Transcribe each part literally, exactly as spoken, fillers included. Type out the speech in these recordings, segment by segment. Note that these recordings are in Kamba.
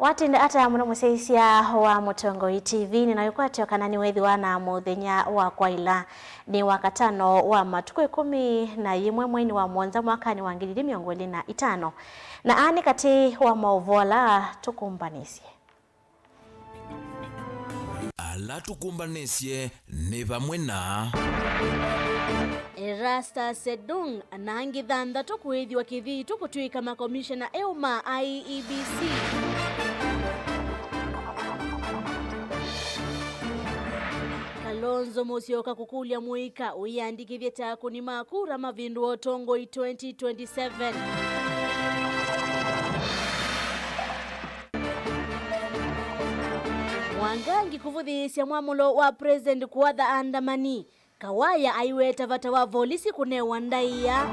Watinda ata mũno mũsyaĩĩsya wa Mũtongoi T V, nĩna wĩkwatyo kana nĩweethĩwa na mũthenya wa kwaĩla. Nĩ Wakatano wa matukũ ĩkũmi na yĩmwe mweinĩ wa mũonza mwakanĩ wa ngili ilĩ mĩongo ĩlĩ na itano. Na aa nĩ katĩ wa maũvoo ala tũkũmbanĩsye. Ala tũkũmbanĩsye nĩ vamwe na Erastus Edung na angĩ thanthatũ kwĩthĩwa kĩthitũ kũtw'ĩka makomishena eũ ma I E B C. Kalonzo Musyoka kũkũlya mũika ũyĩandĩkĩthye ta akũni ma kura mavĩndũa ũtongoi twenty twenty-seven. Mwangangi kũvũthĩĩsya mwamũlo wa President kũatha andamani. Kawaya aiweta vata wa volisi kũnewa ndaĩa.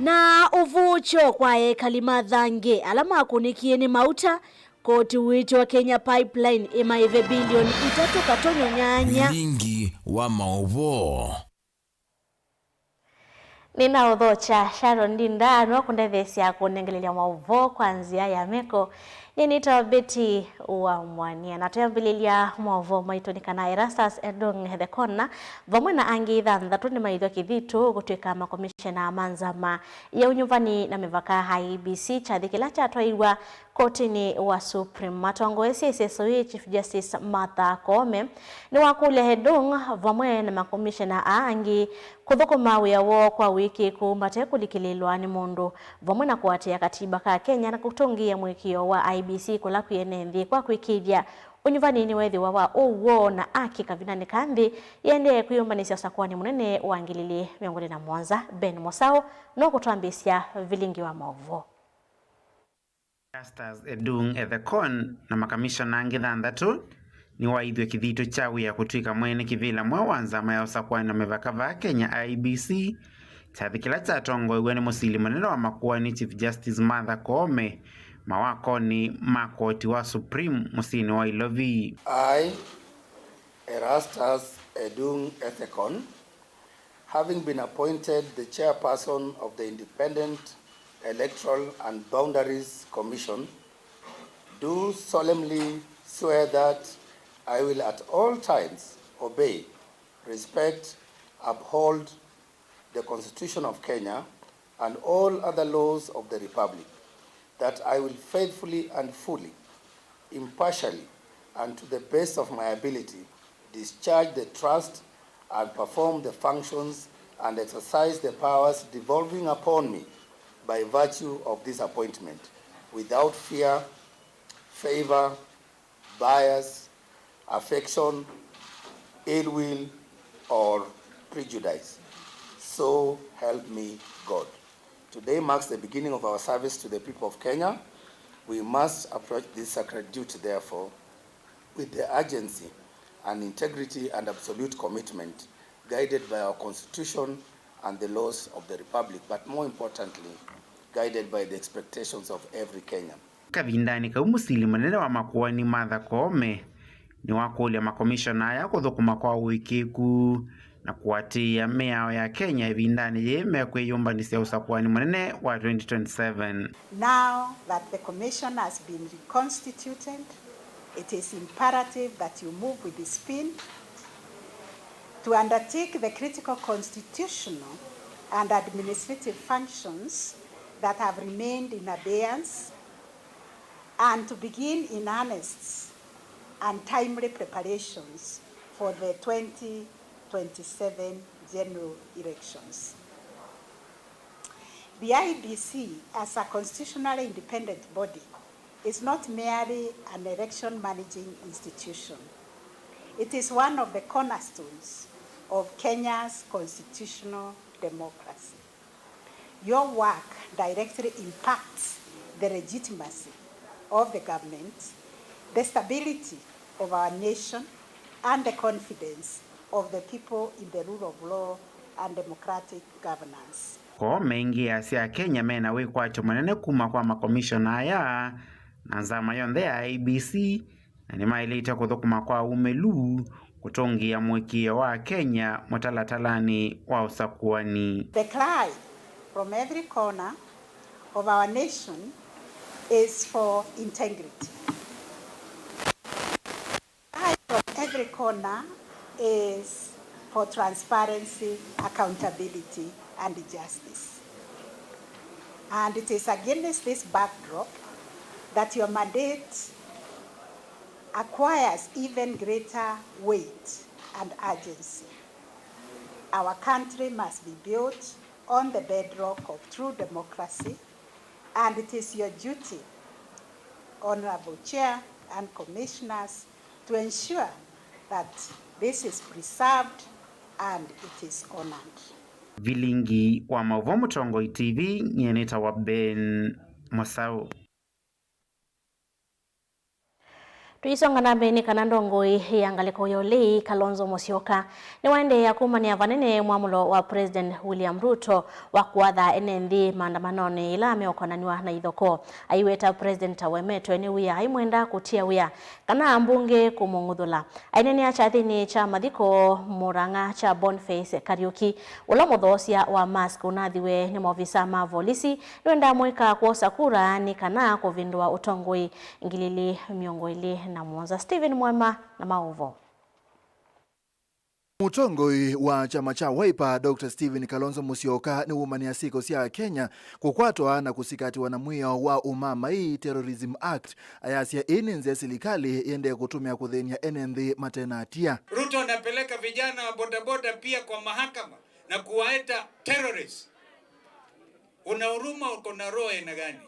Na ũvũkyo kwa ekali ma Thange ala makũnĩkie nĩ mauta, koti ũĩtyo wa Kenya Pipeline ĩmaĩve bilioni itatũ katonyo nyanya. Vilingi wa maũvoo. Nĩnaũthokya Sharon Ndinda nĩwe ũkũndetheesya kũnengelelya maũvoo kwa nzĩa ya meko. Nyie nĩtawa Betty wa Mwania, na twĩambĩlĩlya maũvoo maitũ nĩ kana Erastus Edung Ethekon vamwe na angĩ thanthatũ nĩmaĩthwa kĩthitũ kũtw'ĩka makomishena ma nzama ya ũnyuvani na mĩvaka I E B C, kyathĩ kĩla kyatwaiwa kotinĩ wa Supreme. Matongoesye ĩseso yĩĩ, Chief Justice Martha Koome nĩwakũlya Edung vamwe na makomishena aa angĩ kũthũkũma wĩa woo kwa ũĩkĩĩku mate kũlikĩlĩĩlwa nĩ mũndũ, vamwe na kũatĩĩa katiba ka Kenya na kũtũngĩĩa mũĩkĩĩo wa I E B C kũla kwĩ ene nthĩ kwa kũĩkĩĩthya ũnyuvani nĩweethĩwa wa ũw'o na aki kavindanĩ ka nthĩ yĩendee kwĩyũmbanĩsya ũsakũanĩ mũnene wa ngili ilĩ mĩongo ĩlĩ na mũonza. Ben Mũsaũ nũkũtwambĩĩsya vilingi wa maũvoo. Erastus Edung Ethekon na makamishona angĩ thanthatũ nĩwaĩthw'e kĩthitũ kya wĩa kũtw'ĩka mwene kĩvĩla mweũ wa nzama ya ũsakũani na mĩvaka vaa Kenya, I E B C, kyathĩ kĩla kyatongoew'e nĩ mũsili mũnene wa makoani, Chief Justice Martha Koome, mawakonĩ ma koti wa Supreme mũsyĩnĩ wa Ilovi. I, Erastus Edung Ethekon, having been appointed the chairperson of the Independent Electoral and Boundaries Commission, do solemnly swear that I will at all times obey, respect, uphold the Constitution of Kenya and all other laws of the Republic, that I will faithfully and fully, impartially, and to the best of my ability, discharge the trust and perform the functions and exercise the powers devolving upon me by virtue of this appointment, without fear, favor, bias, affection, ill will, or prejudice. So help me God. Today marks the beginning of our service to the people of Kenya. We must approach this sacred duty, therefore, with the urgency and integrity and absolute commitment, guided by our Constitution and the laws of the Republic, but more importantly, guided by the expectations of every Kenyan. Kavindanĩ kau, mũsili mũnene wa makoani Martha Koome nĩwakũlya makomishona aya kũthũkũma kwa ũĩkĩĩku na kũatĩĩa mĩao ya Kenya ĩvindanĩ yĩĩ mekwĩyũmbanĩsya ũsakũani mũnene wa twenty twenty-seven. Now that the commission has been reconstituted, it is imperative that you move with speed to undertake the critical constitutional and administrative functions that have remained in abeyance and to begin in earnest and timely preparations for the twenty twenty-seven general elections. The I E B C, as a constitutionally independent body, is not merely an election managing institution. It is one of the cornerstones of Kenya's constitutional democracy. Your work directly impacts the legitimacy of the government, the stability of our nation, and the confidence of the people in the rule of law and democratic governance. Koome aingĩĩa asya Akenya mena wĩkwatyo mũnene kuma kwa makomishona aya na nzama yonthe ya I E B C, na nĩmaĩlĩte kũthũkũma kwa ũmĩlu kũtũngĩĩa mũĩkĩĩo wa Akenya mũtalatalanĩ wa ũsakũani. The cry from every corner of our nation is for integrity. Eye from every corner is for transparency, accountability, and justice. And it is against this backdrop that your mandate acquires even greater weight and urgency. Our country must be built on the bedrock of true democracy, and it is your duty, Honorable Chair and Commissioners, to ensure that this is preserved and it is honored. Vilingi wa maũvoo Mũtongoi T V, nyie nĩtawa Ben Mũsaũ. Tũisonga na mbee nĩ kana ndongoi ya ngalĩko ya ũlei Kalonzo Musyoka nĩwaendeea kũmanĩa vanene mwamũlo wa President William Ruto wa kũatha ene nthĩ maandamanonĩ yĩla meũkonanw'a na ithokoo. Aiweta President ta wemetwe nĩ wia aimwenda kũtia wia kana ambunge kũmũng'uthũla. Aineenea kyathĩnĩ kya mathiko Murang'a kya Boniface Kariuki, ũla mũthoosya wa mask ũnathiwe nĩ maovisa ma volisi, nĩwendaa mũika kwosa kura nĩ kana kũvĩndũa ũtongoi ngili ilĩ mĩongo ĩlĩ na mũonza. Stephen Mwema na maũvoo. Mũtongoi wa kyama kya Wiper, Doctor Stephen Kalonzo Musyoka, nĩwũmanĩa syĩko sya Akenya kũkwatwa na kũsikatĩwa na mwĩao wa ũmamai, Terrorism Act, ayasya ĩĩ nĩ nzĩa silikalĩ ĩendee kũtũmĩa kũthĩny'a ene nthĩ mate na hatia. Ruto anapeleka vijana wa bodaboda pia kwa mahakama na kuwaita terrorists. Una huruma, uko na roho aina gani?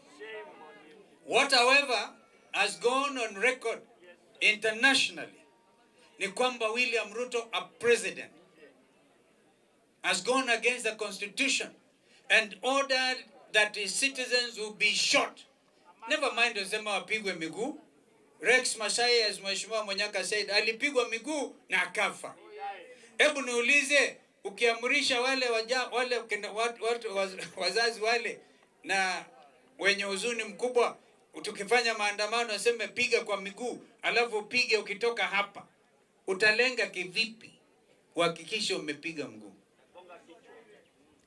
What, however, has gone on record internationally ni kwamba William Ruto, a president, has gone against the constitution and ordered that his citizens will be shot. Never mind usema wapigwe miguu. Rex Masai, as Mheshimiwa Monyaka said, alipigwa miguu na akafa. Hebu niulize, ukiamrisha wale waja-, wale kina-, wat-, watu waz-, wazazi wale na wenye huzuni mkubwa, tukifanya maandamano, aseme piga kwa miguu, alafu upige ukitoka hapa, utalenga kivipi kuhakikisha umepiga mguu?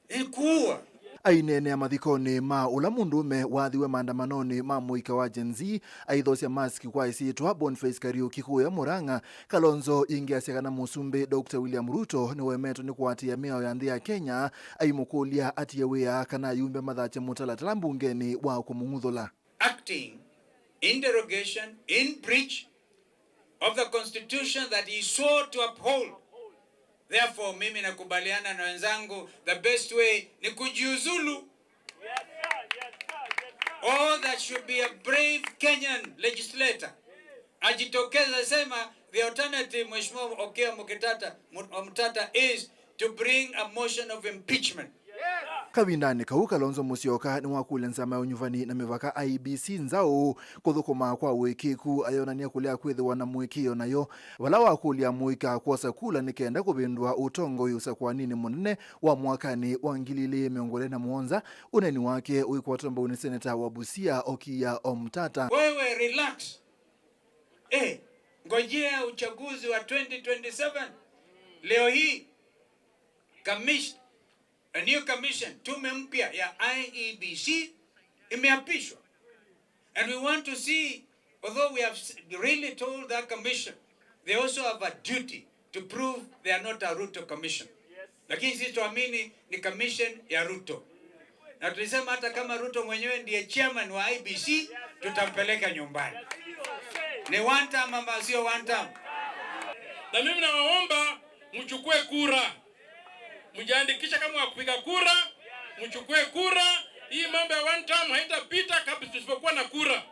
Ni kuua. Aineenea mathikonĩ ma ũla mũndũũme waathiwe maandamanonĩ ma mũika wa Gen Z aithoosya mask kwa ĩsyĩtwa, Boniface Kariuki kũya Murang'a, Kalonzo ĩngĩ asya kana Mũsumbĩ Doctor William Ruto nĩwemetwe nĩ kũatĩĩa mĩao ya nthĩ ya Kenya, aimũkũlya atie wĩa kana ayumbe mathakye mũtalatala mbungenĩ wa kũmũng'uthũla. Acting in derogation, in breach of the constitution that he swore to uphold. Therefore, mimi nakubaliana na wenzangu, the best way ni kujiuzulu. Or there should be a brave Kenyan legislator ajitokeze, sema the alternative, Mheshimiwa Okiya Mkitata, Mu-, Omtata, is to bring a motion of impeachment. Kavindanĩ kau, Kalonzo Musyoka nĩwakũlya nzama ya ũnyuvani na mĩvaka, I E B C, nzaũ kũthũkũma kwa ũĩkĩĩku, ayonany'a kũlea kwĩthĩwa na mũĩkĩĩo nayo, vala wakũlya mũika kwosa kula nĩ kenda kũvĩndũa ũtongoi ũsakũaninĩ mũnene wa mwakanĩ wa ngili ilĩ mĩongo ĩlĩ na mũonza, ũneeni wake ũikwatwa mbau nĩ seneta wa Busia, Okiya Omtata. Wewe relax. Eh, ngojea uchaguzi wa twenty twenty-seven. Leo hii, commis-, a new commission, tume mpya ya I E B C imeapishwa. And we want to see, although we have s-, really told that commission, they also have a duty to prove they are not a Ruto commission. Lakini sisi tuamini ni commission ya Ruto. Na tulisema hata kama Ruto mwenyewe ndiye chairman wa I E B C, tutampeleka nyumbani. Ni one term ama sio one term? Na mimi nawaomba mchukue kura. Mjiandikisha kama wa kupiga kura, mchukue kura. Hii mambo ya one term haitapita kabla tusipokuwa na kura.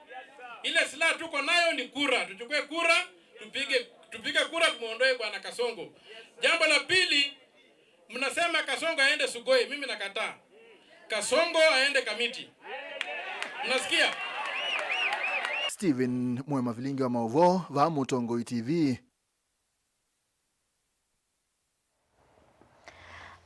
Ile silaha tuko nayo ni kura. Tuchukue kura, tupige, tupige kura tumuondoe Bwana Kasongo. Jambo la pili, mnasema Kasongo aende Sugoi, mimi nakataa. Kasongo aende Kamiti. Mnasikia? Stephen Mwema, Vilingi wa Maũvoo, vaa Mũtongoi T V.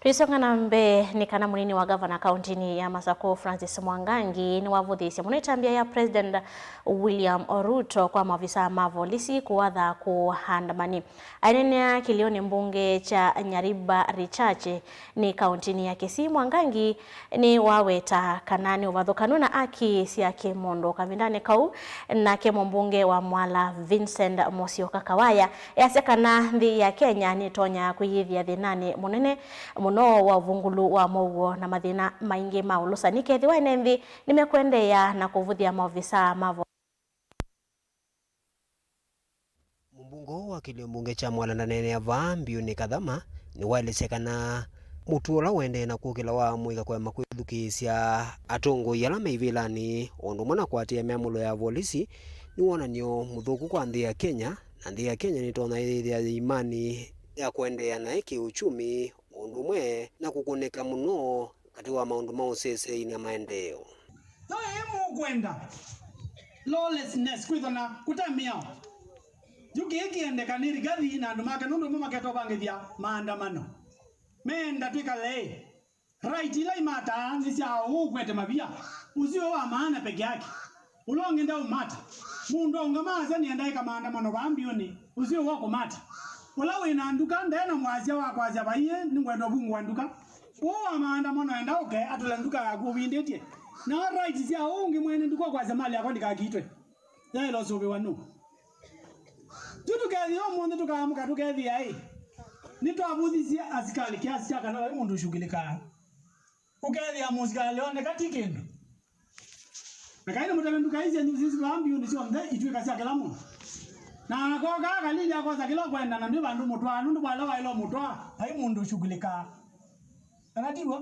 Tũisonga na mbee, nĩ kana mũnini wa gavana kauntinĩ ya Masakũ, Francis Mwangangi, nĩwavũthĩĩsye mũno ĩtambya ya President William Ruto kwa maovisaa ma volisi kũatha kũandamani. Aineenea kĩlĩonĩ mbunge kya Nyariba Richache nĩ kauntinĩ ya Kisii, Mwangangi nĩwaweta kana nĩ ũvathũkanu na aki sya kĩmũndũ. Kavindanĩ kau, nake mũmbunge wa Mwala, Vincent Musyoka Kawaya, easya kana nthĩ ya Kenya nĩtonya kwĩyĩthĩa thĩnanĩ mũnene mũno wa ũvungũlu wa mũuo na mathĩna maingĩ ma ũlũsani kethĩwa ene nthĩ nĩmekũendeea na kũvũthya maovisaa ma vo. Mũmbunge ũũ wa kĩlio mbunge kya Mwala ndaneenea vaa mbiũnĩ kathama, nĩwaelesya kana mũtuo ũla ũendee na kũkĩla wa mũika kũema kwĩthukĩĩsya atongoi ala me ivĩlanĩ, o ũndũ ũmwe na kũatĩĩa mĩamũlo ya volisi, nĩ wonany'o mũthũku kwa nthĩ ya Kenya, na nthĩ ya Kenya nĩtonya yĩthĩa yĩ imanĩ ya kũendeea naĩ kĩ-ũkyumi, o ũndũ ũmwe na kũkũnĩka mũno katĩ wa maũndũ ma ũseseei na maendeeo. Yo ĩĩ mũkwenda lawlessness, kwĩthwa na kũta mĩao. Yu kĩĩ kĩendeka nĩ Rigathi na andũ make, nũndũ mo maketwa vangĩthya maandamano. Meenda twĩkale ĩ, right ila imataa nĩ sya ũũ ũkwete mavia, ũsu wa maana peke yake. Ũla ũngĩ ndaũmata. Mũndũ aũngama asya nĩenda ĩka maandamano vaa mbiũnĩ, ũsu wa kũmata. Ũla wĩ na nduka nde na mũasya wa kwasya vaiĩ nĩngwenda ũvungũa nduka. Ũũ wa maandamano enda ũke atũle nduka yaku ũvindĩtye. Na rights sya ũũ ũngĩ mwene nduka ũkwasya mali yakwa ndikakitwe. Yaĩla ũsũvĩwa nũũ? Yu tũkethĩa ũmũnthĩ tũkaamũka tũkethĩa ĩ, nĩtwavũthisye asikalĩ kiasi kya kana vai mũndũ ũshughulikaa. Ũkethĩa mũsikalĩ oneka ti kĩndũ. Na kaĩ nĩmũtave nduka ii syenyu sisi vaa mbiũnĩ syonthe itw'ĩka sya kĩla mũndũ. Na akoka akalili akosa kĩla ũkwenda na ndwĩ vandũ mũtwaa, nũndũ vala waĩle ũmũtwaa, vai mũndũ ũshughulikaa. Kana ti w'o?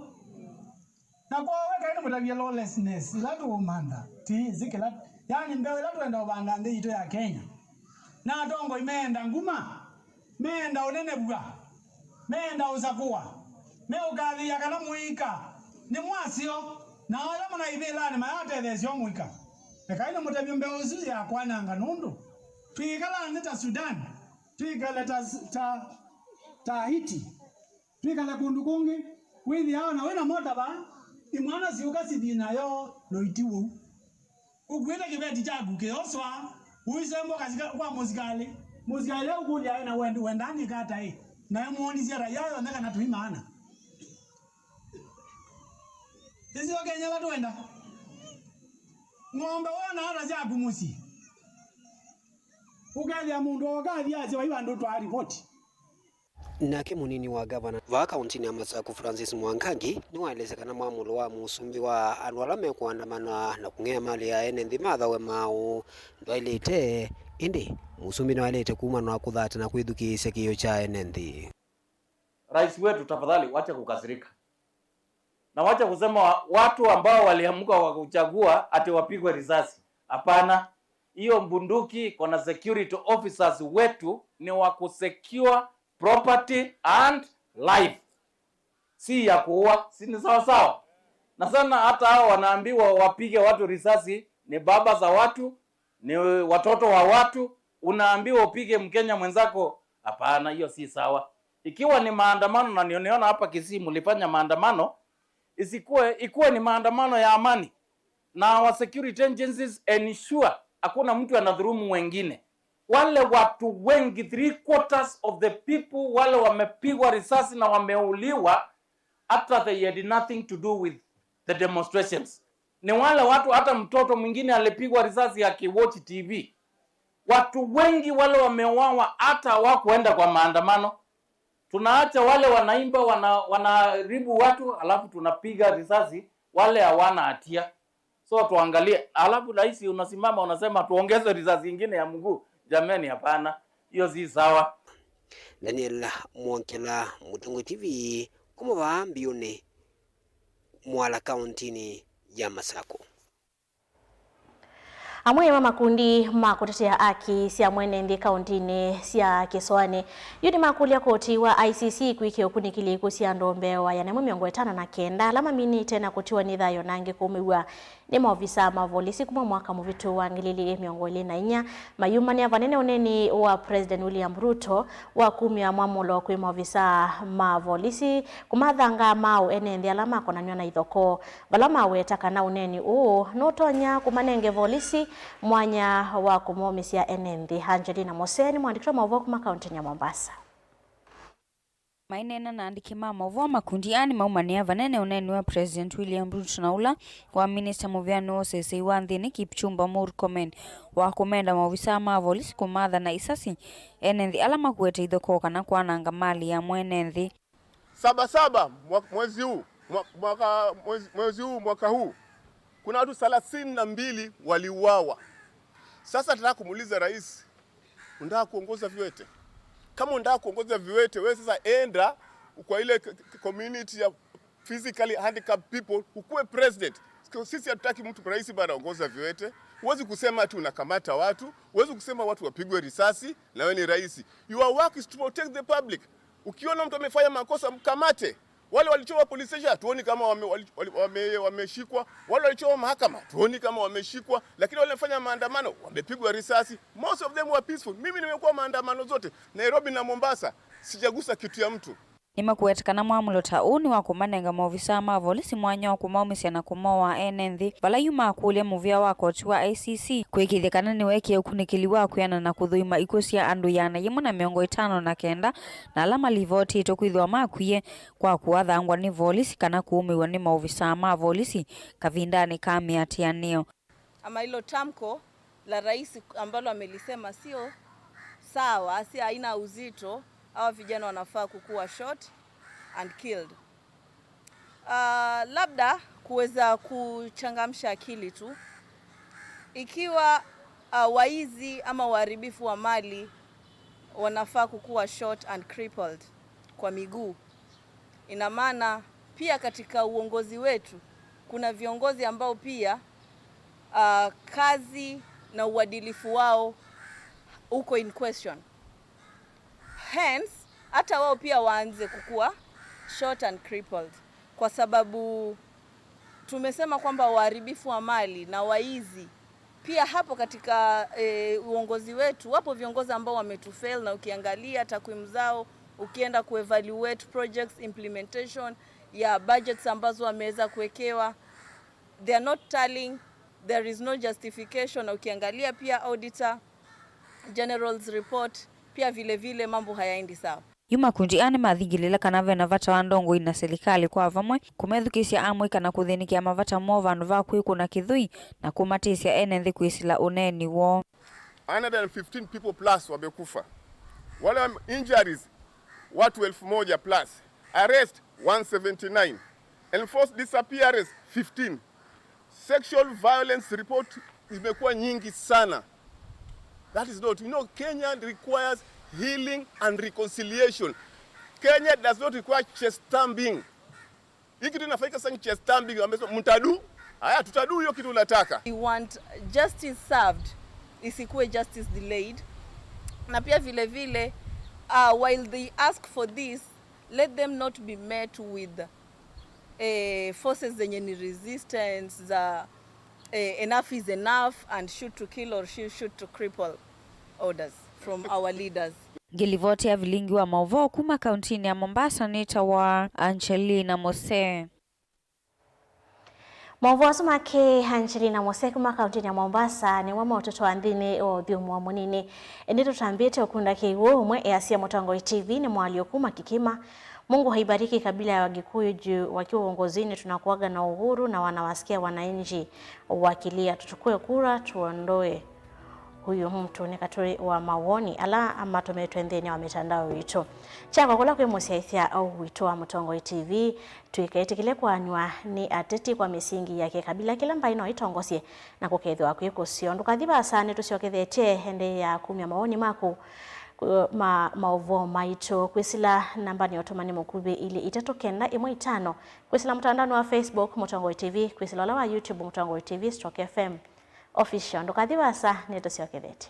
Na kwoou we kaĩ nĩmũtavye lawlessness ila tũũmantha, ti ĩsĩ kĩla, yani mbeũ ila twenda ũvanda nthĩ yitũ ya Kenya. Na atongoi meenda nguma, meenda ũnenevw'a, meenda ũsakũwa, meũkathĩĩa kana mũika nĩ mwasyo, na ala mũnaivĩlanĩ mayatetheesya o mũika. Ekai nĩmũtavye mbeũ ĩsu yakwananga nũndũ twĩĩkala nthĩ ta Sudan, twĩkale ta, ta, ta Haiti. Twĩkale kũndũ kũngĩ, wĩthĩawa na wĩna mota vaa, imwana siũka sithi nayo na ũiti wũu. Ũkuĩte kĩveti kyaku kĩoswa, ũisembwa kasika kwa mũsikalĩ. Mũsikalĩ ũkũlya aĩ na wendi, wendaa nĩka ata ĩ? Na emwonisye raia yonthe kana tũimaana. Ĩsĩ o Kenya ĩla twenda. Ng'ombe wona ata syaku mũsyĩ? Ũkethĩa mũndũ oka athi asya vai vandũ twaa ripoti. Nake mũnini wa gavana vaa kauntinĩ ya Masaku, Francis Mwangangi, nĩwaelesya kana mwamũlo wa mũsumbĩ wa andũ ala mekũandamana na kũng'ea malĩ ya ene nthĩ mathawe maaũ ndwaĩlĩte, ĩndĩ mũsumbĩ nĩwaĩlĩte kuma na kũthata na kwĩthukĩĩsya kĩĩo kya ene nthĩ. Rais wetu, tafadhali wacha kukasirika. Na wacha kusema wa-, watu ambao waliamka wakakuchagua ati wapigwe risasi. Hapana. Hiyo bunduki iko na security officers wetu ni wa kusecure property and life. Si ya kuua, si ni sawa sawa? Na sana hata hao wanaambiwa wapige watu risasi ni baba za watu, ni watoto wa watu, unaambiwa upige Mkenya mwenzako. Hapana, hiyo si sawa. Ikiwa ni maandamano, na niona hapa Kisii mlifanya maandamano, isikuwe, ikuwe ni maandamano ya amani. Na our security agencies ensure hakuna mtu anadhulumu wengine. Wale watu wengi, three quarters of the people wale wamepigwa risasi na wameuliwa, hata they had nothing to do with the demonstrations. Ni wale watu, hata mtoto mwingine alipigwa risasi akiwatch T V. Watu wengi wale wameuawa hata hawakuenda kwa maandamano. Tunaacha wale wanaimba, wana-, wanaharibu watu, alafu tunapiga risasi wale hawana hatia. So tuangalie, alafu rais unasimama unasema tuongeze risasi ingine ya mguu. Jameni, hapana, hiyo si sawa. Daniel Mwongela, Mũtongoi T V, kuma vaa mbiũnĩ Mwala kauntinĩ ya Masakũ. Amwe ma makundi ma kũtetea aki sya mwene nthĩ kauntinĩ sya Kĩsoanĩ yu nĩmakũlya koti wa I C C kwĩkĩa ũkunĩkĩli ikuũ sya andũ mbee wa ĩana yĩmwe mĩongo ĩtano na kenda ala maminĩte na kũtiwa nĩ thayũ na angĩ kũmĩw'a nĩ maovisaa ma volisi kuma mwaka mũvĩtu wa ngili ili mĩongo ĩlĩ na inya, mayumanĩa vanene ũneeni wa President William Ruto wa kumya mwamũlo kwĩ maovisaa ma volisi kũmathanga maaũ ene nthĩ ala makonanw'a na ithokoo, vala maweta kana ũneeni ũũ nũtonya kũmanenge volisi mwanya wa kũmaũmĩsya ene nthĩ. Angelina Mose nĩ mwandĩki wa maũvoo kuma kaũntĩnĩ ya Mombasa. Maineena na andĩki ma maũvoo, makundi aa nĩmaumanĩa vanene ũneeni wa President William Ruto na ũla wa minista mũvĩanĩ wa ũseseĩ wa nthĩnĩ Kipchumba Murkomen wa kũmenda maovisaa ma volisi kũmatha na isasi ene nthĩ ala makuĩte ithokoo kana kwananga mali ya mwene nthĩ. Saba saba mwa-, mwezi huu, mwa-, mwaka, mwezi, mwezi huu, mwaka huu, kuna watu thelathini na mbili waliuawa. Sasa nataka kumuuliza rais, unataka kuongoza viwete? Kama unataka kuongoza viwete, wewe sasa enda kwa ile k-, k-, community ya physically handicapped people, ukuwe president. Sio, sisi hatutaki mtu rais bado anaongoza viwete. Huwezi kusema ati unakamata watu, huwezi kusema watu wapigwe risasi na wewe ni rais. Your work is to protect the public. Ukiona mtu amefanya makosa, mkamate. Wale walichoma police station, hatuoni kama wame-, wali-, wali-, wame-, wameshikwa. Wale walichoma mahakama, hatuoni kama wameshikwa. Lakini wale wamefanya maandamano, wamepigwa risasi. Most of them were peaceful. Mimi nimekuwa maandamano zote, Nairobi na Mombasa, sijagusa kitu ya mtu. Nĩmakwete kana mwamũlo ta ũũ nĩ wa kũmanenga maovisaa ma volisi mwanya wa kũmaũmĩsya na kũmoa ene nthĩ, vala yu makũlya mũvĩa wa koti wa I C C kwĩkĩĩthya kana nĩwekie ũkunĩkĩli wa kwĩana na kũthũima ikw'ũ sya andũ ĩana yĩmwe na mĩongo ĩtano na kenda na ala malivotĩtwe kwĩthĩwa makwie kwa kũathangwa nĩ volisi kana kũũmĩw'a nĩ maovisaa ma volisi kavindanĩ ka mĩatĩanĩo. Ama hilo tamko la rais ambalo amelisema sio sawa, si haina uzito, hawa vijana wanafaa kukuwa shot and killed. Ah, labda kuweza kuchangamsha akili tu, ikiwa, ah, waizi ama waharibifu wa mali wanafaa kukuwa shot and crippled kwa miguu, ina maana pia katika uongozi wetu kuna viongozi ambao pia, ah, kazi na uadilifu wao uko in question. Hence, hata wao pia waanze kukua short and crippled, kwa sababu tumesema kwamba waharibifu wa mali na waizi pia hapo katika, eh, uongozi wetu, wapo viongozi ambao wametufail, na ukiangalia takwimu zao, ukienda kuevaluate projects implementation ya budgets ambazo wameweza kuwekewa, they are not tallying, there is no justification, na ukiangalia pia Auditor General's report, pia vile vile mambo hayaendi sawa. Yu makundi aa nĩmathingĩlĩĩla kana ve na vata wa ndongoi na silikalĩ kwa vamwe kũmethukĩĩsya amũika na kũthĩnĩkĩa mavata moo vandũ va kwĩkũna kĩthũi na kũmatĩsya ene nthĩ kwĩsĩla ũneeni woo. Hundred and fifteen people plus wamekufa. Wale wa injuries, watu elfu moja plus. Arrest, one seventy-nine. Enforced disappearance, fifteen. Sexual violence report imekuwa nyingi sana. That is not, you know, Kenya requires healing and reconciliation. Kenya does not require chest thumping. Hii kitu inafanyika sasa ni chest thumping, wamesema mtadu. Haya, tutadu hiyo kitu unataka. We want justice served, isikuwe justice delayed. Na pia vile vile, uh, while they ask for this, let them not be met with, eh, forces zenye ni resistance za, eh, enough is enough and shoot to kill or shoot, shoot to cripple orders from our leaders. Ngĩlivoti ya vilingi wa maũvoo kuma kauntinĩ ya Mombasa nĩtawa Angelina Mose. Maũvoo asu make Angelina Mose kuma kauntinĩ ya Mombasa nĩmo maũtũtwaa nthĩnĩ wa ũthyũmũo mũnini. Ĩndĩ tũtambĩte ũkunda kĩw'ũ ũmwe easya Mũtongoi T V nĩ mwalyũku makĩkĩma. Mungu haibariki kabila ya Wagikuyu juu wakiwa uongozini tunakuwaga na uhuru na wanawasikia wananchi wakilia tuchukue kura tuondoe huyu mtu nĩ katũĩ wa mawoni ala matũmĩtwe nthĩnĩ wa mitandao itũ. Kyakwa kũla kwĩ mũsyaĩthya witũ wa Mũtongoi T V, tũikaĩtĩkĩle kũanw'a nĩ ateti kwa mĩsingi ya kĩkabila kĩla mbaĩ no ĩtongosye na kũkethĩwa kwĩ kũseo. Ndũkathi vaasa, nĩtũsyokethetye ĩndĩ ya kumya mawoni maku ma maũvoo maitũ kwĩsĩla nambanĩ ya ũtũmani mũkuvĩ ilĩ itatũ kenda ĩmwe itano, kwĩsĩla mũtandaonĩ wa Facebook Mũtongoi T V, kwĩsĩla ũla wa YouTube Mũtongoi T V stroke F M Official. Ndũkathi vaasa, nĩtũsyokethetye.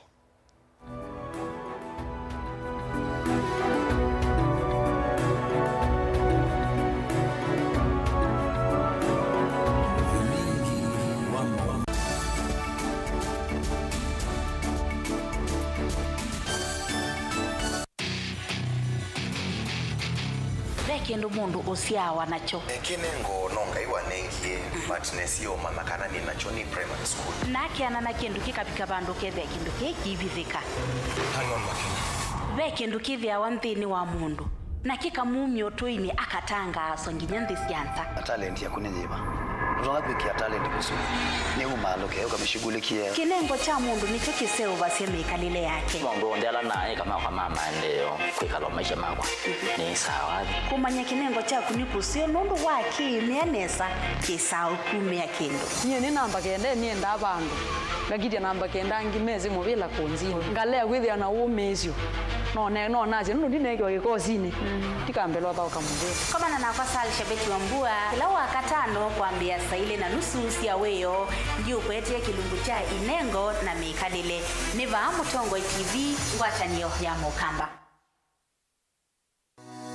Kĩndũ mũndũ ũsyaawa nakyo. Kĩnengo no Ngai wanengie, but nesie ũmanya kana nĩ nakyo nĩ primary school. Nakeana na kĩndũ kĩkavika vandũ kethĩa kĩndũ kĩĩ kĩivithĩka. Hang on, Makena. Ve kĩndũ kĩthĩawa nthĩnĩ wa mũndũ, na kĩkamumya ũtũinĩ akatangaaswa nginya nthĩ sya nza. A talent yaku nĩ yĩva? Ndũtonya kwĩkĩa talent kũsu. Nĩ umaalũke, ũkamĩshughulikie. Kĩnengo kya mũndũ nĩkyo kĩseũvasya mĩkalĩle yake. Maũndũ onthe ala naĩ makwa ma maendeeo, kwĩkala o maisha makwa nĩ sawa. Kũmanya kĩnengo kyaku nĩ kũseo nũndũ wa kĩĩmĩa nesa kĩsaa ũkumĩa kĩndũ. Nyie nĩ namba kenda, nĩendaa vandũ. Ngakitya namba kenda angĩ mesĩ mũvĩla kũnzini. Ngalea kwĩthĩa na ũmĩĩsyo. No ne-, no nasye nũndũ ndineekiwa kĩkosinĩ. Ndikambĩlwa thaũka mũvĩla. Komana nakwa Sal Shabeti Wambua kĩla Wakatano kwambĩĩa saa ilĩ na nusu sya wĩoo. Ndiũkwetee kĩlungu kya inengo na mĩkalĩle. Nĩ vaa Mũtongoi T V, ngwatanĩo ya Mũkamba.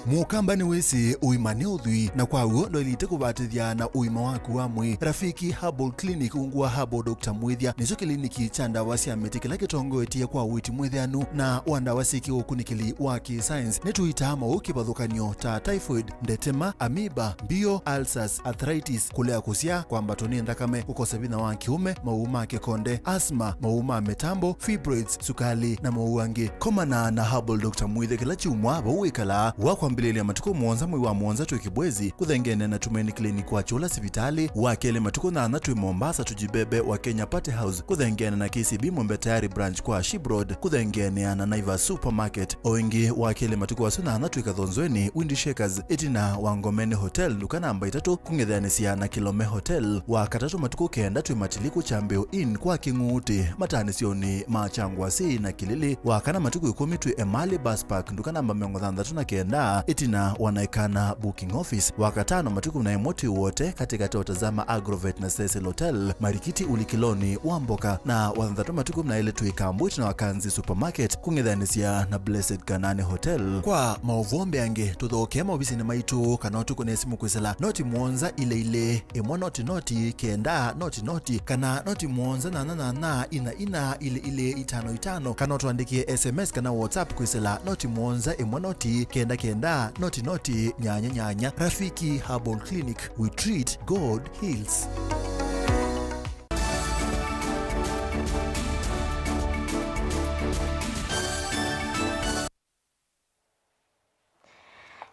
Mũkamba nĩwĩsĩ ũima nĩ ũthwii, na kwa w'o ndwaĩlĩte kũvatĩthya na ũima waku wa mwĩĩ. Rafiki Herbal Clinic ungu wa Herbal Doctor Mwĩthya nĩkyo kĩliniki kya ndawa sya mĩtĩ kĩla kĩtongoetye kwa ũiiti mwĩthĩanu na wa ndawa syĩ kĩũkunĩkĩli wa kĩ-science. Nĩtũitaa maũũ kĩvathũkany'o ta typhoid, ndetema, amoeba, mbio, ulcers, arthritis, kũlea kũsyaa, kwambatwa nĩ nthakame, kũkosa vinya wa kĩũme, maũũ ma kĩkonde, asthma, maũũ ma mĩtambo, fibroids, sukali, na maũũ angĩ. Komana na Herbal Doctor Mwĩthya kĩla kyumwa vau wĩkalaa. Wakwambĩlĩlya matukũ mũonza mwei wa mũonza twĩ Kibwezi, kũthengeene na Tumaini Clinic wa Kyũla sivitalĩ, wa kelĩ matukũ nyanya twĩ Mombasa, Tujibebe wa Kenya Party House, kũthengeene na K C B Mwembe Tayari branch kwa Ship Road, kũthengeene na Naivas Supermarket. O ĩngĩ, wa kelĩ matukũ asu nyanya twĩ Kathonzweni, Windy Shakers, ĩtina wa Ngomeni Hotel, nduka namba itatũ, kũng'ethanĩsya na Kilome Hotel. Wa katatũ matukũ kenda twĩ Matiliku Kyambĩo Inn kwa Kĩng'uutĩ, mataanĩsyonĩ ma Kyangwasĩ na Kĩlĩlĩ. Wa kana matukũ ĩkũmi twĩ Emali Bus Park, nduka namba mĩongo thanthatũ na kenda, ĩtina wa Naikana Booking Office. Wa katano matukũ na ĩmwe twĩ Wote, katĩkatĩ wa Tazama Agrovet na Cecil Hotel, Marikiti ũlikĩlonĩ wa mboka. Na wa thanthatũ matukũ na ĩlĩ twĩ Kambu, ĩtina wa Kanzi Supermarket, kũng'ethanĩsya na Blessed Kanani Hotel. Kwa maũvoo mbeange, tũthokee maovisinĩ maitũ kana ũtũkũne simũ kwĩsĩla noti mũonza ilĩ ilĩ, ĩmwe noti noti, kenda noti noti, kana noti mũonza nyanya nyanya, ina ina, ilĩ ilĩ, itano itano, kana ũtũandĩkĩe S M S kana WhatsApp kwĩsĩla noti mũonza ĩmwe noti, kenda kenda, noti noti, nyanya nyanya. Rafiki Herbal Clinic, we treat, God heals.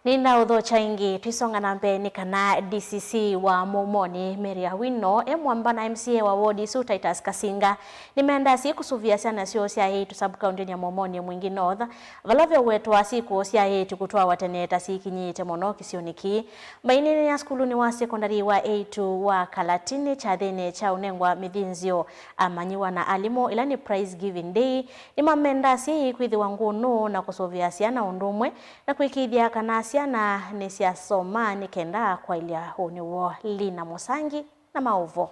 Nĩnaũthokya ĩngĩ, tũisonga na mbee nĩ kana D C C wa Mũmonĩ, Mary Awino, e mwamba na M C A wa ward ĩsu, Titus Kasinga, nĩmaendaa syĩ kũsũvĩa syana syoo sya eĩtu sub-county ya Mũmonĩ Mwingi North, vala veũwetwa syĩko sya eĩtu kũtwawa tene ta syĩkinyĩĩte mũno kĩsionĩ kĩĩ. Maineenea sukulunĩ wa sekondalĩ wa eĩtu wa Kalatini kyathĩnĩ kya ũnengwa mĩthĩnzĩo amanyĩw'a na alimũ, ĩla nĩ Prize Giving Day, nĩmamendaa syai kwĩthĩwa ngũnũ na kũsũvĩa syana ũndũ ũmwe na kũĩkĩĩthya kana syana nĩsyasoma nĩ kenda kwaĩlya ũnĩ woo. Lina Mũsangi na maũvoo.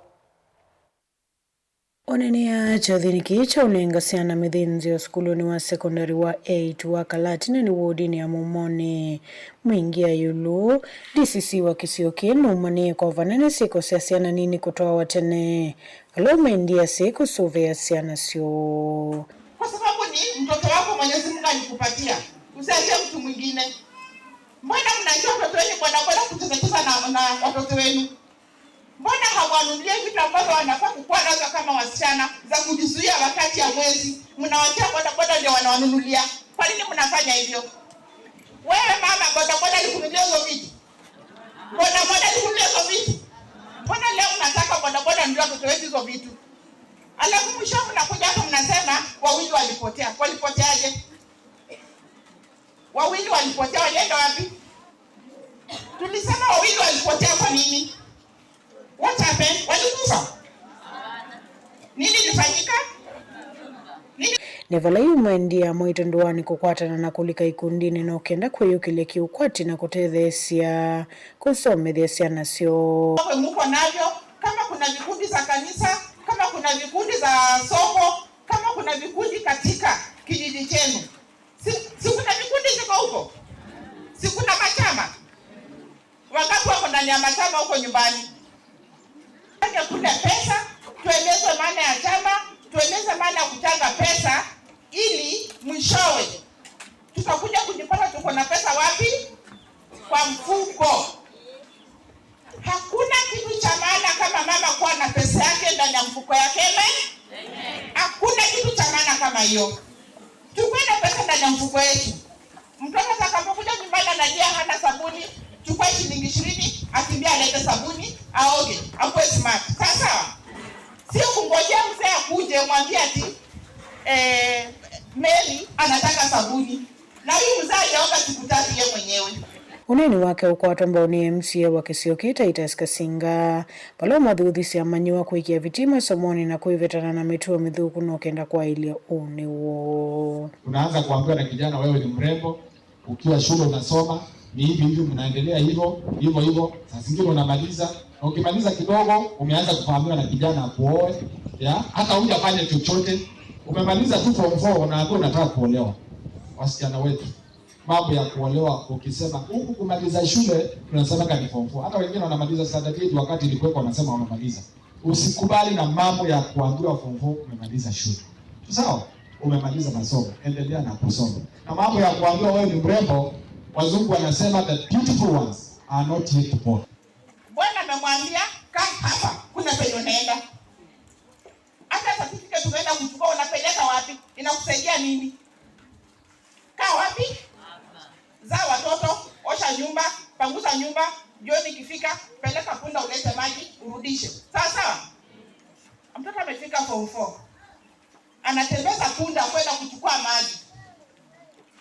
Ũneenea kyathĩnĩ kĩĩ kya ũnenga syana mĩthĩnzĩo sukulunĩ wa sekondalĩ wa eĩtu wa Kalatini nĩ wodinĩ ya Mũmonĩ Mwingi ya ĩũlũ, D C C wa kĩsio kĩĩ nũmanĩe kwa vanene syĩko sya syana nini kũtwawa tene. Vala ũmendie asyai kũsũvĩa syana syoo. Kwa sababu ni mtoto wako Mwenyezi Mungu alikupatia. Usiachie mtu mwingine. Mbona mnaachia watoto wenu bodaboda kucheza cheza na, na watoto wenu? Mbona hamwanunulie vitu ambazo wanafaa kukuwa nazo kama wasichana za kujizuia wakati ya mwezi? Mnawachia bodaboda ndio wanawanunulia. Kwa nini mnafanya hivyo? Wewe mama bodaboda alikununulia hizo vitu? Bodaboda alikununulia hizo vitu? Mbona leo mnataka bodaboda ndio watoto wetu hizo vitu? Alafu mwisho mnakuja hapa mnasema wawili walipotea. Walipoteaje? Wawili walipotea, walienda wapi? Tulisema wawili walipotea kwa nini? What happened? Walikufa? Nini ilifanyika? Nini? Nĩ vala yu mwendia mwaitũ ndũanĩ kũkwatana na kũlika ikundinĩ no kenda kwĩyũkĩlya kĩũkwati na kũtetheesya kũsomethya syana syoo. Wewe muko navyo, kama kuna vikundi za kanisa, kama kuna vikundi za soko, kama kuna vikundi katika kijiji chenu, si, si kuna vikundi ziko huko? Si kuna machama? Wangapi wako ndani ya machama huko nyumbani? Ende kule pesa, tueleze maana ya chama, tueleze maana ya kuchanga pesa, ili mwishowe tutakuja kujipata tuko na pesa wapi? Kwa mfuko. Kwa yake amen? Hakuna kitu cha maana kama hiyo. Tukuwe na pesa ndani ya mfuko yetu. Mtoto atakapokuja nyumbani analia hana sabuni, chukua shilingi ishirini, akimbia alete sabuni, aoge, akuwe smart. Sawa sawa? Sio kungojea mzee akuje mwambie ati eh, Mary anataka sabuni. Na huyu mzee hajaoga siku tatu yeye mwenyewe. Ũneeni wake ũkwatwa mbau nĩ M C A wa kĩsio kĩĩ Titus Kasinga, vala ũmathuthĩsye amanyĩw'a kũĩkĩa vitii masomonĩ na kwĩvetana na mĩtuo mĩthũku no kenda kwaĩlya ũnĩ woo. Unaanza kuambiwa na kijana, wewe ni mrembo, ukiwa shule unasoma, ni hivi hivi, mnaendelea hivyo hivyo hivyo. Saa zingine unamaliza, na ukimaliza kidogo, umeanza kufahamiwa na kijana akuoe, ya, hata hujafanya chochote. Umemaliza tu form four, unaambiwa unataka kuolewa. Wasichana wetu, mambo ya kuolewa, ukisema huku kumaliza shule, tunasemanga ni form four. Hata wengine wanamaliza standard eight wakati ilikuwekwa wanasema wamemaliza. Usikubali na mambo ya kuambiwa form four umemaliza shule. Sawa? Umemaliza masomo, endelea na kusoma. Na mambo ya kuambiwa wewe ni mrembo, wazungu wanasema the beautiful ones are not yet born. Bwana amemwambia, "Kaa hapa, kuna penye unaenda." Hata certificate unaenda kuchukua, unapeleka wapi? Inakusaidia nini? Kaa wapi? Zaa watoto, osha nyumba, panguza nyumba, jioni ikifika, peleka punda ulete maji, urudishe. Sawa sawa? Mtoto amefika form four. Anatembeza punda kwenda kuchukua maji.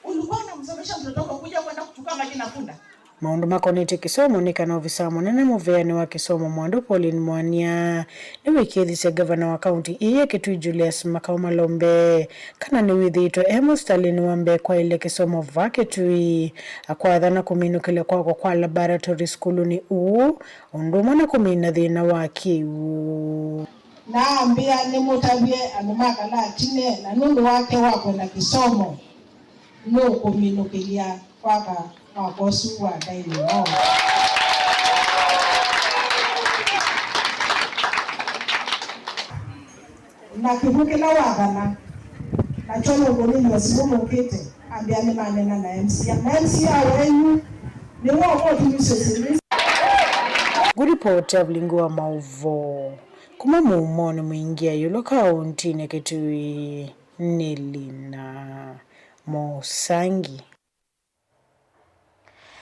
Ulikuwa unamsomesha mtoto wako kuja kwenda kuchukua maji na punda? Maũndũ makonetye kĩsomo nĩ kana ovisa mũnene mũveanĩ wa kĩsomo Mwandũ Pauline Mwania nĩwĩkĩĩthisye ngavana wa kaunti ĩĩ ya Kitui Julius Makau Malombe kana nĩwĩthĩĩtwe e mũsitalĩnĩ wa mbee kwaĩlya kĩsomo vaa Kitui, akwatha na kũminũkĩlya kwakwa kwa laboratory sukulunĩ ũũ, ũndũ ũmwe na kũmina thĩna wa kĩw'ũ. Naambĩa nĩmũtavye andũ ma Kalatine, na nũndũ wake wa kwenda kĩsomo, nũkũminũkĩlya kwaka mwako ũsu wa dining hall. Na kĩw'ũ kĩla wathana nakyo nũkũnĩlya ũsiku mũkĩte, ambĩa nĩmaneena na M C A. Na M C A wenyu nĩwe ũkũtumisya syĩndũ isu. Ngũlipoti ya Vilingi wa Maũvoo kuma Mũumonĩ Mwingĩa ĩũlũ kaũntinĩ Kitui nĩ Lina Mũsangi.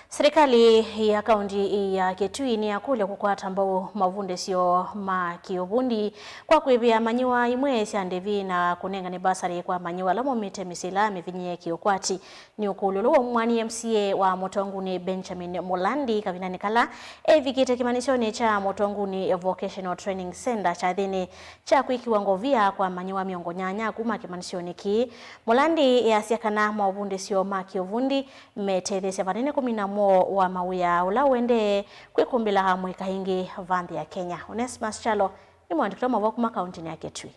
Silikalĩ ya kaũnti ya Kitui nĩyakũlya kũkwata mbau mavundĩsyo ma kĩũvundi kwa kwĩvĩa manyĩw'a imwe sya ndĩvi na kũnengane mbasarĩ kwa manyĩw'a ala maumĩte mĩsyĩ ĩla mĩvinyĩĩe kĩũkwati. Nĩ ũkũlyo ũla waumwa nĩ M C A wa Mũtongunĩ Benjamin Mũlandi kavindanĩ kala evikĩte kĩmanyĩsyonĩ kya Mũtongunĩ Vocational Training Centre kyathĩnĩ kya kwĩkĩwa ngovia kwa manyĩw'a mĩongo nyanya kuma kĩmanyĩsyonĩ kĩĩ. Mũlandi easya kana maũvundĩsyo ma kĩũvundi metetheesya vanene kũmina mwoo wa mawĩa ũla ũendee kwĩkũmbĩla amũika aingĩ va nthĩ ya Kenya. Onesmus Kyalo nĩ mũandĩki wa maũvoo kuma kaũntinĩ ya Kitui.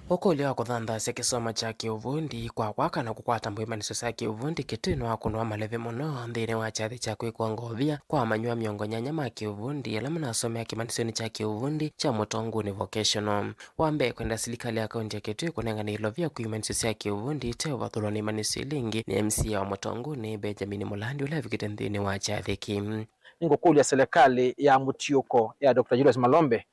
Ũkũlyo wa kũthanthasya kĩsomo kya kĩũvundi kwa kwaka na kũkwata mbau imanyĩsyo sya kĩũvundi Kitui nĩwakũnwa maleve mũno nthĩnĩ wa kyathĩ kya kwĩkwa ngovia kwa amanyĩw'a mĩongo nyanya ma kĩũvundi ala manasomea kĩmanyĩsyonĩ kya kĩũvundi kya Mũtongunĩ Vocational. Wa mbee, kwenda silikalĩ ya kaũnti ya Kitui kũnengane ilovia kwĩ imanyĩsyo sya kĩũvundi iteũvathũlwa na imanyĩsyo ila ingĩ nĩ M C A wa Mũtongunĩ Benjamin Mũlandi ũla avikĩte nthĩnĩ wa kyathĩ kĩĩ. Nĩngũkũlya silikalĩ ya mũtiũko ya Doctor Julius Malombe,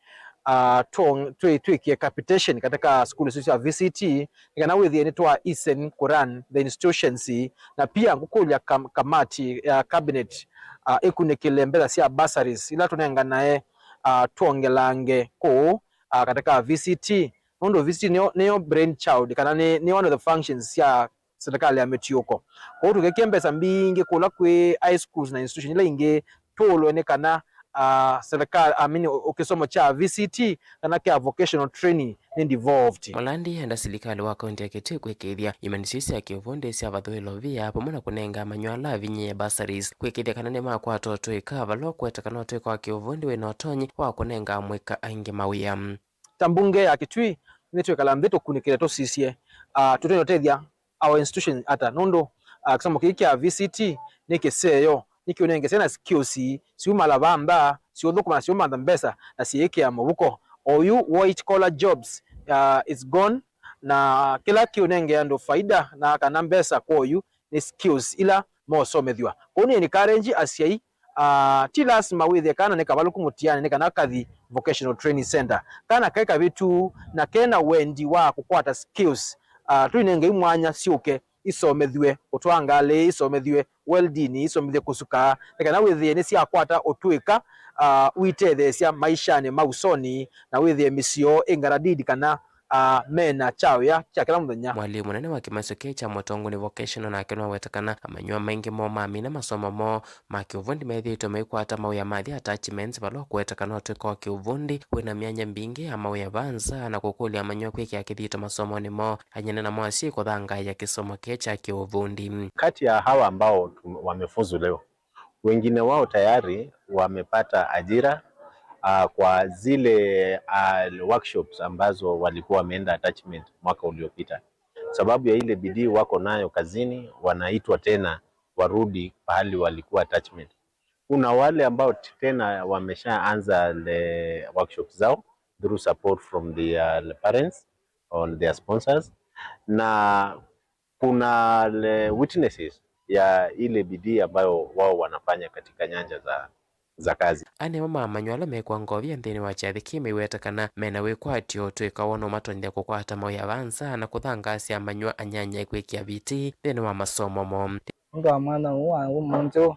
ah, twong-, twĩ-, twĩkĩe capitation katika sukulu isu sya V C T nĩ kana wĩthĩe nĩtwa isen kũrun the institutions, na pia ngũkũlya kam-, kamati ya cabinet, ah, ĩkunĩkĩle mbesa sya bursaries ila tũnenganae, ah, twongelange kũũ, ah, katika V C T, nũndũ V C T nĩyo, nĩyo brain child kana nĩ, nĩ one of the functions sya silikalĩ ya mĩtiũko. Kwoou tũkĩkie mbesa mbingĩ kũla kwĩ high schools na institution ila ingĩ tũũlwe nĩ kana, ah, serikali, I mean, ũ-, kĩsomo kya V C T kana kya vocational training nĩ devolved. Malandi enda silikalĩ wa kaũnti ya Kitui kwĩkĩĩthya imanyĩsyo sya kĩũvundi syavathũĩlwa via vamwe na kũnenga amanyĩw'a ala avinyĩĩe bursaries kwĩkĩĩthya kana nĩmakwata ũtũĩka vala ũkwete kana ũtũĩka wa kĩũvundi wĩ na ũtonyi wa kũnenga amũika aingĩ mawĩa. Ta mbunge ya Kitui, nĩtwĩkala nthĩ tũkunĩkĩle tũsisye, ah, tũtonya ũtethya our institution ata, nũndũ, ah, kĩsomo kĩĩ kya V C T nĩ kĩseo, nĩkĩũnenge syana skills siumala va nza, siũthũkũma na siũmantha mbesa na siĩkĩa mũvuko. Oyu white collar jobs, ah, is gone, na kĩla kĩũnenge andũ faida na kana mbesa kwa oyu nĩ skills ila mosomethw'a. Kwoou nĩ encourage asyai, Ah, ti lasima wĩthĩe kana nĩ kavalũku mũtianĩ nĩ kana kathi vocational training center. Kana kaĩ kavĩtu na kena wendi wa kũkwata skills, ah, tũinengei mwanya syũke isomethw'e kũtwaa ngalĩ, isomethw'e welding, isomethw'e kũsuka, nĩ kana wĩthĩe nĩsyakwata ũtũĩka, ah, ũitetheesya maishanĩ ma ũsoni, na wĩthĩe mĩsyĩ yoo ĩ guaranteed kana, ah, mena kyawĩa kya kĩla mũthenya. Mwalimũ mũnene wa kĩmasyo kĩĩ kya Mũtonguni Vocational nake nĩwaweta kana amanyĩw'a maingĩ moo mamina masomo moo ma kĩũvundi methĩĩtwe maikwata mawĩa mathi attachments vala ũkũweta kana ũtũĩka wa kĩũvundi wĩna myanya mbingĩ ya mawĩa va nza na kũkũlya amanyĩw'a kwĩkĩa kĩthito masomonĩ moo. Anyanya namo asyai kũthangaĩa kĩsomo kĩĩ kya kĩũvundi. Kati ya hawa ambao tu- wamefuzu leo, wengine wao tayari wamepata ajira, ah, kwa zile, ah, workshops ambazo walikuwa wameenda attachment mwaka uliopita. Sababu ya ile bidii wako nayo kazini, wanaitwa tena warudi pahali walikuwa attachment. Kuna wale ambao t- tena wameshaanza the workshops zao through support from their parents or their sponsors, na kuna le witnesses ya ile bidii ambayo wao wanafanya katika nyanja za, za kazi. Aa nĩmo mamanywa ala mekwa ngovia nthĩnĩ wa kyathĩ kĩĩ maiweta kana mena wĩkwatyo ũtw'ĩka woo nũmatonyethya kũkwata mawĩa va nza na kũthangaasya amanywa anyanya kwĩkĩa vitii nthĩnĩ wa masomo moo. Nũndũ wa mwanya ũũ wa ũmũnthĩ ũũ,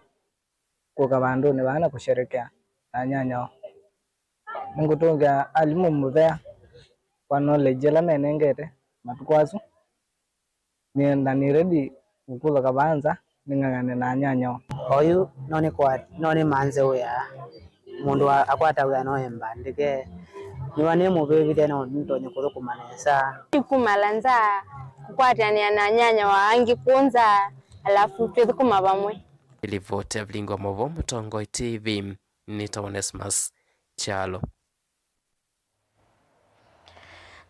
kũka vandũnĩ vaa na kũsherekea na anyanya oo. Nĩngũtũngĩa alimũ mũvea kwa knowledge ĩla menengete matukũ asu. Nĩ- na nĩ ready kũkũthũka vaa nza nĩng'ang'ane na anyanya oo. Oyu no nĩ kwa- no nĩ manze wĩa. Mũndũ wa- akwata wĩa no embandĩke. Nĩwa nĩ mũvĩvĩthya no nĩtonye kũthũkũma nesa. Nĩkumala nza kũkwatanĩa na anyanya wa angĩ kũũ nza, alafu twĩthũkũma vamwe. Livoti ya Vilingi wa Mauvoo, Mũtongoi T V, nĩtawa Onesmus Kyalo.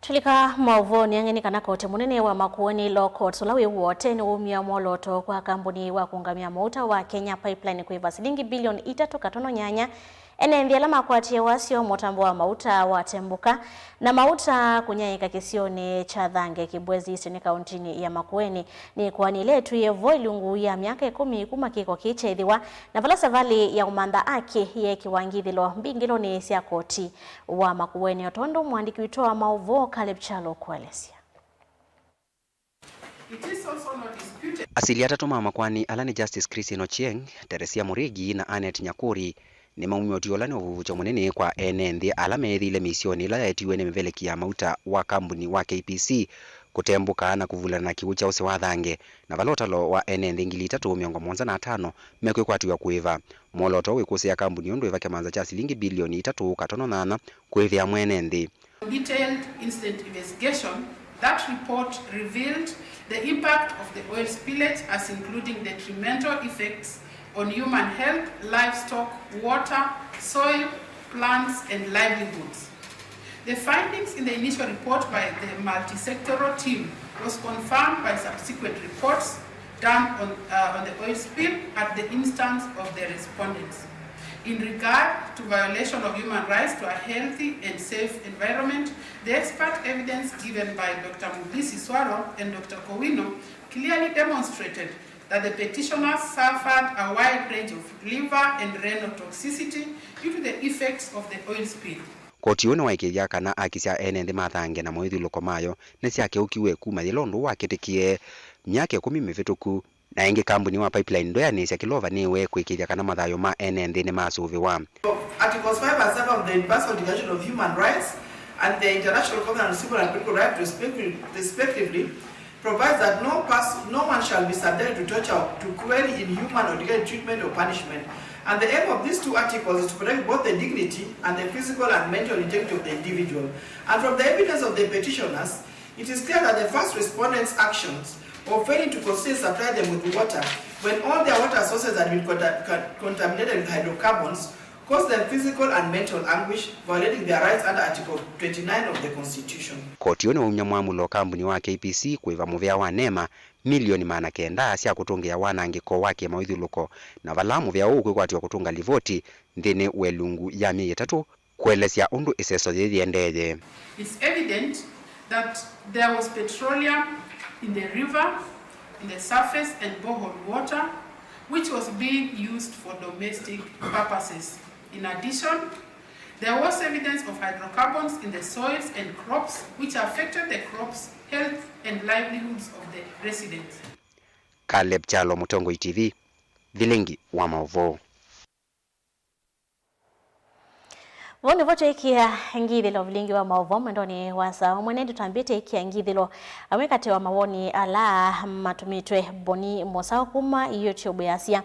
Tũlika maũvoonĩ angĩ nĩ kana koti mũnene wa Makueni Law Courts ũla wĩ Wote nĩwaumya mwolooto kwa kambuni wa kũũngamĩa mauta wa Kenya Pipeline kwĩva silingi bilioni itatũ katono nyanya ene nthĩ ala makwatie wasyo mũtambo wa mauta wa Tembũka na mauta kũnyaĩĩka kĩsionĩ kya Thange Kibwezi East nĩ kauntinĩ ya Makueni. Nĩ ĩkoani ĩla ĩtwĩe vo ilungu ya myaka ĩkũmi kuma kĩko kĩĩ kyeethĩwa, na vala savalĩ ya ũmantha aki yeekĩwa ngithĩlo mbingĩlonĩ sya koti wa Makueni, o tondũ mũandĩki witũ wa maũvoo Caleb Kyalo ũkũelesya. Asili atatũ ma makoani ala nĩ Justice Christine Ochieng, Teresia Murigi na Annet Nyakuri nĩmaumya ũtwi ũla nĩ ũvuvũkyo mũnene kwa ene nthĩ ala meethĩile mĩisyonĩ ĩla yaetiwe nĩ mĩveleki ya mauta wa kambuni wa K P C kũtembũka na kũvulana na kĩw'ũ kya ũsĩ wa Thange, na vala ũtalo wa ene nthĩ ngili itatũ mĩongo mũonza na atano mekwĩkwatĩw'a kũĩva. Mwolooto wĩkũsĩĩa kambuni ũndũ ĩva kĩmanza kya silingi bilioni itatũ katono nyanya kũĩvĩa mwene nthĩ. Detailed incident investigation, that report revealed the impact of the oil spillage as including detrimental effects on human health, livestock, water, soil, plants and livelihoods. The findings in the initial report by the multi-sectoral team was confirmed by subsequent reports done on, uh, on the oil spill at the instance of the respondents. In regard to violation of human rights to a healthy and safe environment, the expert evidence given by Doctor Mudhisi Swaro and Doctor Kowino clearly demonstrated that the petitioners suffered a wide range of liver and renal toxicity due to the effects of the oil spill. Koti ũũ nĩwaĩkĩĩthya kana aki sya ene nthĩ ma Thange na moĩthyũlũko mayo nĩsyakeũkiw'e kuma yĩla ũndũ ũũ wakĩtĩkie myaka ĩkũmi mĩvĩtũku. Na ĩngĩ, kambuni wa Pipeline ndweanĩsya kĩla ũvanĩĩwe kũĩkĩĩthya kana mathayũ ma ene nthĩ nĩmasũvĩwa. Articles five and seven of the Universal Declaration of Human Rights and the International Covenant on Civil and Political Rights respectively, respectively provides that no pers- no one shall be subjected to torture, to cruelly, inhuman or degrading treatment or punishment. And the aim of these two articles is to protect both the dignity and the physical and mental integrity of the individual. And from the evidence of the petitioners, it is clear that the first respondents' actions of failing to consistently supply them with water when all their water sources had been conta- con- contaminated with hydrocarbons caused them physical and mental anguish, violating their rights under Article twenty-nine of the Constitution. Koti ũũ nĩwaumya mwamũlo kambuni wa K P C kũĩva mũvea wa NEMA milioni maana kenda sya kũtũngĩĩa wanangĩko wa kĩmaũithyũlũko, na vala mũvea ũũ ũkwĩkwatĩwa kũtũnga livoti nthĩnĩ wa ĩlungu ya myei ĩtatũ kũelesya ũndũ ĩseso yĩĩ yĩendeeye. It's evident that there was petroleum in the river, in the surface and borehole water, which was being used for domestic purposes. In addition, there was evidence of hydrocarbons in the soils and crops, which affected the crops, health, and livelihoods of the residents. Caleb Kyalo, Mũtongoi T V, Vilingi wa Maũvoo. Vau nĩvo twĩkĩa ngithĩlo vilingi wa maũvoo mwendonĩ wa saa ũmwe, na ĩndĩ twambĩte ĩkĩa ngithĩlo, amwe katĩ wa mawoni ala matũmĩtwe. Boni Mũsaũ kuma YouTube easya,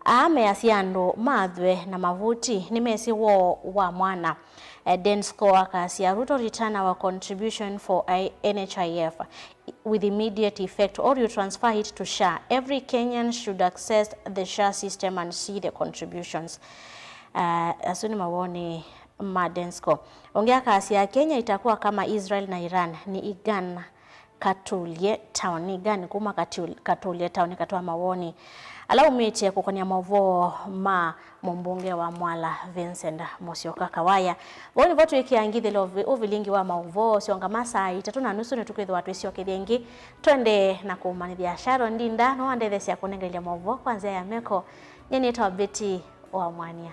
aa measya andũ mathwe na mavuti nĩmesĩ woo wa mwana. Eh, Densco akasya, Ruto, return our contribution for I- N H I F with immediate effect, or you transfer it to SHA. Every Kenyan should access the SHA system and see the contributions. Uh, asu nĩ mawoni ma Densco. Ũngĩ akasya, Kenya itakuwa kama Israel na Iran, ni Igan Katulye Town, ni Igan kuma Katul- Katulye Town, katwa mawoni ala umĩtye kũkonia maũvoo ma mũmbunge wa Mwala, Vincent Musyoka Kawaya. Vau nĩvo twĩkĩa ngithĩlo vi- ũvilingi wa maũvoo. Syongama saa itatũ na nusu nĩtũkwĩthĩwa twĩsyokethya ĩngĩ. Twendee na kũmanyĩthya Sharon Ndinda, no andetheesya kũnengelya maũvoo kwa nzĩa ya meko. Nyie nĩtawa Betty wa Mwania.